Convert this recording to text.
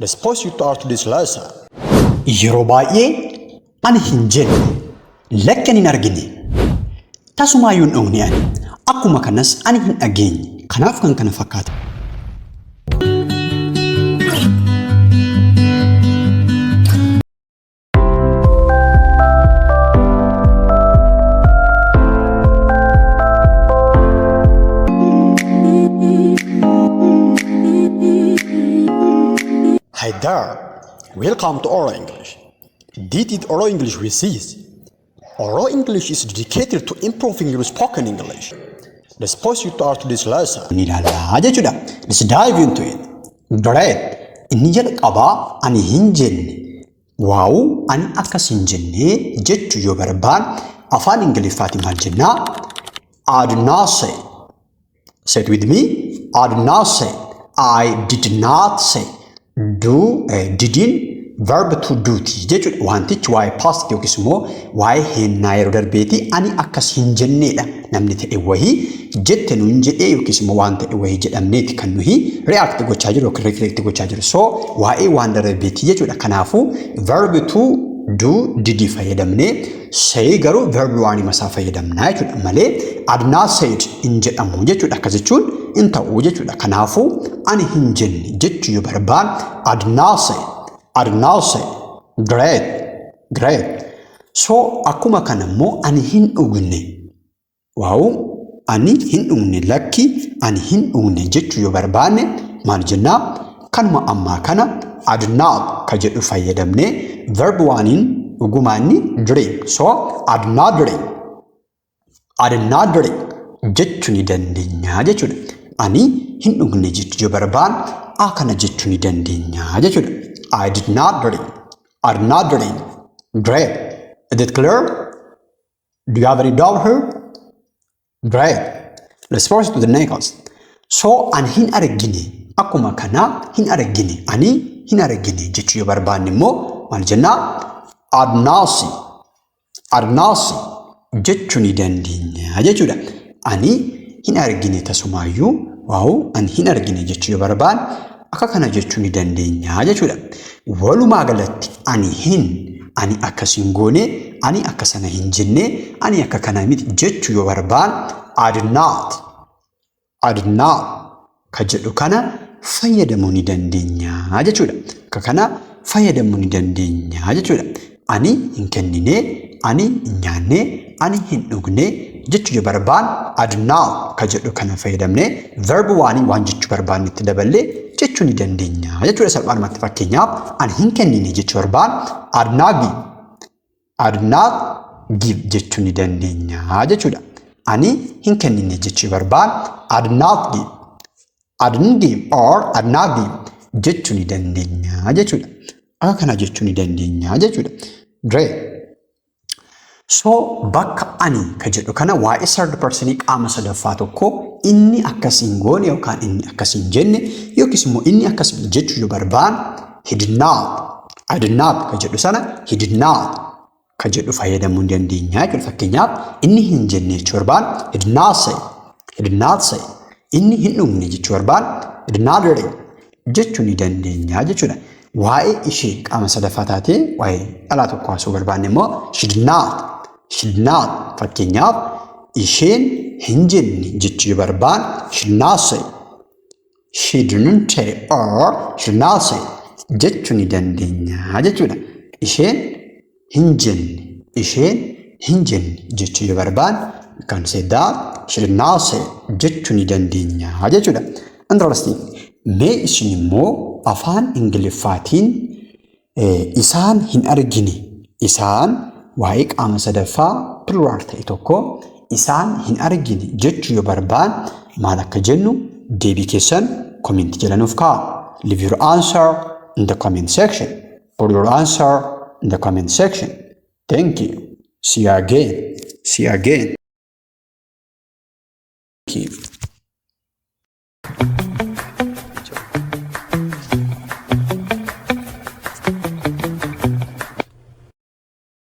Let's proceed to our today's lesson. Yeroo baay'ee ani hin jenne, lakki ani hin argine, tasumaayyuu hin dhugne ani, akkuma kanas ani hin dhageenye. Kanaaf kan kana fakkaatan. Hi there, welcome to Oral English. This is Oral English with Cs. Oral English is dedicated to improving your spoken English. Let's proceed to our today's lesson. Ni ilaallaa jechuudha. Let's dive into it. Great. Inni jalqabaa ani hin jenne. Waaw ani akkas hin jenne jechuu yoo barbaan afaan Ingiliffaatiin maal jennaa? I did not say. Say it with me. I did not say. I did not say. Do didn't verb to do ti jechuudha. Wantichi waa'ee past yookiis immoo waa'ee heennaa yeroo darbeeti ani akkas hin jenneedha. Namni ta'e wahii jette nuun jedhee yookiis immoo waan ta'e wahii jedhamneeti kan nuyi react gochaa jiru yookiin reflect gochaa jiru. So waa'ee waan darbeeti jechuudha. Kanaafuu verb to do did fayyadamnee say garuu verb waan masaa fayyadamnaa jechuudha malee I did not said hin jedhamu jechuudha. Akkas jechuun hin ta'u jechuudha. Kanaafuu ani hin jenne jechuu yoo barbaan I did not say, I did not say. Great, great. So akkuma kana immoo ani hin dhugne. Waaw ani hin dhugne lakki ani hin dhugne jechuu yoo barbaanne maal jennaa? Kanuma ammaa kana I did not ka jedhu fayyadamnee verb waaniin dhugumaa inni drink. So I did not drink. I did not drink jechuu ni dandeenya jechuudha. Ani hin dhugne jechuu yoo barbaanne a kana jechuu ni dandeenya jechuudha. I did not drink. I did not drink. Great. Is it clear? Do you have any doubt here? Great. Let's proceed to the next. So ani hin argine akkuma kana hin argine ani hin argine jechuu yoo barbaanne immoo maal jennaa? I did not see. I did not see jechuu ni dandeenya jechuudha. Ani hin argine tasumaayyuu waaw ani hin argine jechuu yoo barbaanne akka kana jechuu ni dandeenya jechuudha. Walumaa galatti ani hin ani akkas hin goone ani akka sana hin jenne ani akka kana miti jechuu yoo barbaanne I did not, I did not ka jedhu kana fayyadamuu ni dandeenya jechuudha. Akka kana fayyadamuu ni dandeenya jechuudha. Ani hin kennine, ani hin nyaanne, ani hin dhugne jechuu yoo barbaanne I did not ka jedhu kana fayyadamnee verb waanii waan jechuu barbaanne itti daballee jechuu ni dandeenya jechuudha. Salphaadhumatti fakkeenyaaf ani hin kennine jechuu barbaanne I did not give, I did not give jechuu ni dandeenya jechuudha. Ani hin kennine jechuu barbaanne I did not give, I didn't give or I did not give jechuu ni dandeenya jechuudha. Akka kana jechuu ni dandeenya jechuudha. Great. So bakka ani ka jedhu kana waa'ee third person qaama sadaffaa tokko inni akkas hin goone yookaan inni akkas hin jenne yookiis immoo inni akkas jechuu yoo barbaanne he did not, I did not ka jedhu sana he did not ka jedhu fayyadamuu ni dandeenya jechuudha. Fakkeenyaaf inni hin jenne jechuu barbaanne he did not say, he did not say. Inni hin dhugne jechuu barbaanne he did not drink jechuu ni dandeenya jechuudha. Waa'ee ishee qaama sadaffaa taatee waa'ee dhalaa tokko haasa'uu barbaanne immoo she did not, she did not. Fakkeenyaaf isheen hin jenne jechuu yoo barbaanne she did not say, she didn't say or she did not say jechuu ni dandeenya jechuudha. Isheen hin jenne, isheen hin jenne jechuu yoo barbaanne we can say that she did not say jechuu ni dandeenya jechuudha. Interesting. Mee isin immoo afaan Ingiliffaatiin isaan hin argine isaan waa'ee qaama sadaffaa plural ta'e tokko isaan hin argine jechuu yoo barbaanne maal akka jennu deebii keessan comment jala nuuf kaa'a. Leave your answer in the comment section. Put your answer in the comment section. Thank you. See you again. See you again. Thank you.